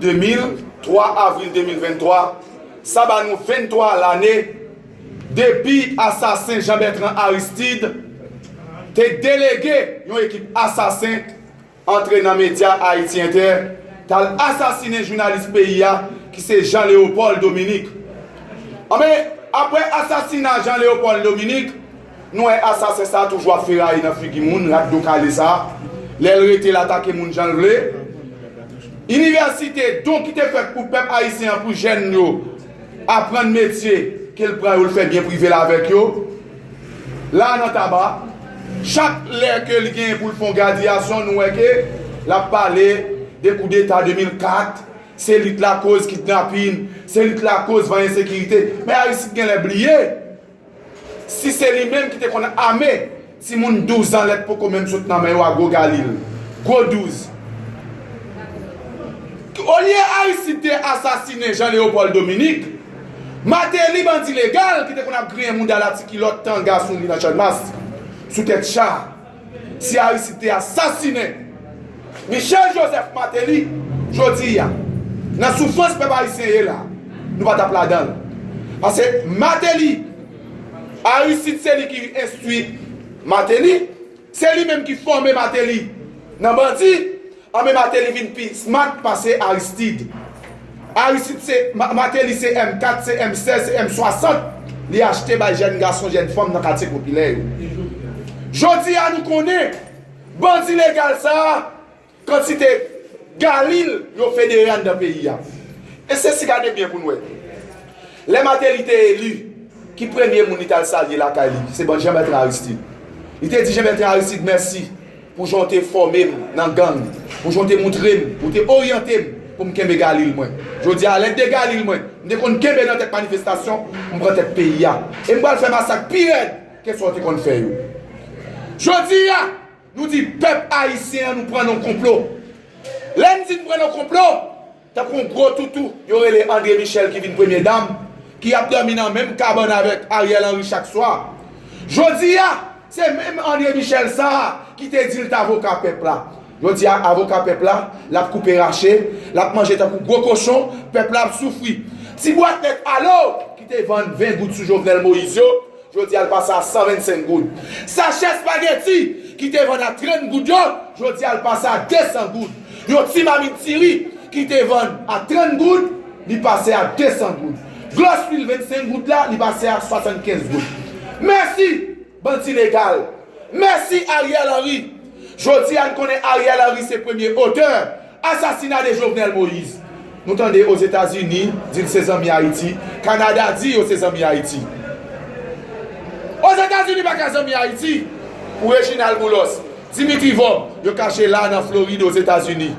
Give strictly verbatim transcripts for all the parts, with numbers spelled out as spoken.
de mil twa, avril de mil venntwa, sa ba nou venntwa lane depi asasen Jean Bertrand Aristide te delege yon ekip asasen antre nan medya Haiti Inter, t al asasinen jounalis peyi a, ki se Jean Léopold Dominique. Anben, apre asasina Jean Léopold Dominique, nou wè asasen sa a toujou ap feraye nan figi moun, rat do kale sa a, lè l rete l atake moun jan l vle. Inivèsite, don ki te fèt pou pèp ayisyen an, pou jèn yo aprann metye, ke l pran yo, l fè byen prive l avèk yo. La nan Taba, chak lè ke li genyen pou l fè yon gradyasyon, nou wè ke l ap pale de koudeta de mil kat, se li k lakoz kidnapin, se li k lakoz van ensekirite. Men Aristide genlè bliye, si se li menm ki te konn ame timoun douz an, lè t poko menm sot nan men yo, a gwo galil, gwo douz. Olye Aristide te asasinen Jean Léopold Dominique, Martelly, bandi legal ki te konn ap griyen mouda l a ti kilòt tanga sou li nan Channmas, sou tèt cha. Si Aristide te asasinen Michel Joseph Martelly, jodi a, nan soufrans pèp ayisyen ye la, nou pa t ap ladan l. Paske Martelly, Aristide se li ki enstwi Martelly, se li menm ki fòme Martelly nan bandi, anben Martelly vin pi smart pase Aristide. Aristide se, Ma-, Martelly se M kat, se M sèz, se M swasant, li achte bay jèn gason, jèn fanm nan katye popilè yo. Jodi a nou konnen bandi legal sa a, kantite galil yo federe anndan peyi a. E se si gade byen pou n wè. Lè Martelly te eli, ki premye moun li t al salye lakay li? Se ban Jean Bertrand Aristide. Li te di Jean Bertrand Aristide mèsi pou jan w te fòme m nan gang, pou jan w te moutre m, ou te oryante m pou m kenbe galil mwen. Jodi a, lè de galil mwen, m te konn kenbe nan tèt manifestasyon, m pran tèt peyi a. E m pral fè masak pi rèd ke sa w te konn fè yo. Jodi a, nou di pèp ayisyen an, nou pran nan konplo. Lè n di n pran nan konplo, tankou yon gwo toutou, yo rele André Michel ki vin premye dam, ki ap dòmi nan menm kabann avèk Ariel Henry chak swa. Jodi a, se menm André Michel sa a ki te di l t avoka pèp la. Jodi a, avoka pèp la, l ap koupe rache, l ap manje tankou gwo kochon, pèp la ap soufri. Ti bwat lèt Alo ki te vann ven goud sou Jovenel Moïse yo, jodi a l pase a san vennsenk goud. Sachè espageti ki te vann a trant goud yo, jodi a l pase a desan goud. Yon ti mamit diri ki te vann a trant goud, li pase a desan goud. Glos lwil vennsenk goud la, li pase a swasannkenz goud. Mèsi, bandi legal. Mèsi, Ariel Henry. Jodi a, n konnen Ariel Henry se premye otè asasina de Jovenel Moïse. Nou tande Ozetazini di l se zanmi Ayiti. Kanada di yo se zanmi Ayiti. Ozetazini pa ka zanmi Ayiti. Pou Reginald Boulos, Dimitri Vorbe, yo kache la nan Florid, Ozetazini.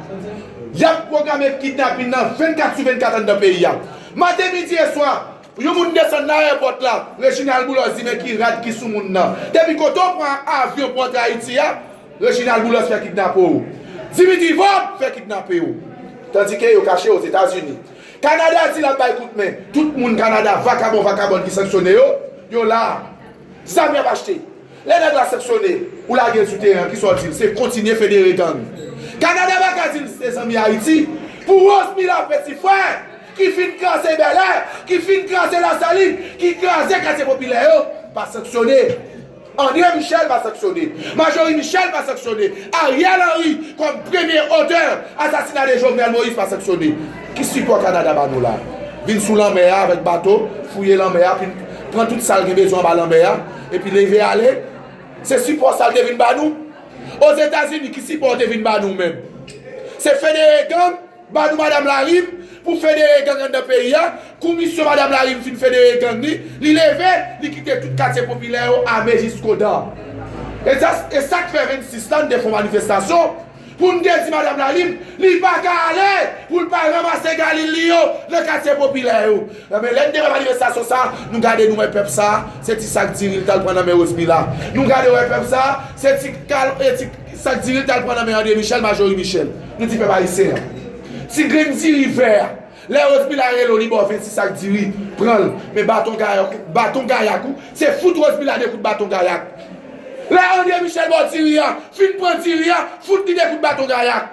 Y ap pwograme kidnapin nan vennkat sou vennkat anndan peyi a. Maten, midi e swa, yon moun desann nan ayewopòt la, Reginald Boulos di men ki rad ki sou moun nan. Depi kote w pran avyon pou antre Ayiti a, Reginald Boulos fè kidnape w. Dimitri Vorbe fè kidnape w. Tandike yo kache Ozetazini. Kanada di l ap bay kout men. Tout moun Kanada, vakabon, vakabòn ki sanksyone yo, yo la. Zam y ap achte. Lè nèg la sanksyone, ou lage l sou teren an, kisa w di l? Se kontinye federe gang. Kanada pa ka di l se zanmi Ayiti. Pou Rose Mila, peti frè, ki fin kraze Bèlè, ki fin kraze Lasalin, ki kraze katye popilè yo, pa sanksyone. André Michel pa sanksyone. Marjorie Michel pa sanksyone. Ariel Henry, kòm premye otè asasina de Jovenel Moïse, pa sanksyone. Ki sipò Kanada ba nou la? Vin sou lanmè a avèk bato, fouye lanmè a, pi pran tout sa l gen bezwen anba lanmè a, epi leve ale. Se sipò sa l te vin ba nou? Ozetazini, ki sipò w te vin ba nou menm? Se federe gang, ba nou Madanm Larim pou federe gang anndan peyi a. Kou misyon Madanm Larim fin federe gang li, li leve, li kite tout katye popilè yo ame jiskodan. E sa, e sa k fè vennsis la, n te fè yon manifestasyon pou n te di Madanm Larim, li pa ka ale, pou l pa ranmase galil li yo nan katye popilè yo. Enben, lè n te fè manifestasyon sa, nou gade, nou wè pèp sa, se ti sak diri l t al pran nan men Rose Mila. Nou gade, wè pèp sa, se ti kal-, e ti sak diri l t al pran nan men André Michel, Marjorie Michel. Nou di pèp ayisyen an, ti grenn diri vè a, lè Rose Mila rele w, li ba w vennsis sak diri, pran l. Men baton gayak, baton gayak ou, se fout Rose Mila de kout baton gayak. Lè André Michel ba w diri a, fin pran diri a, fout li de kout baton gayak.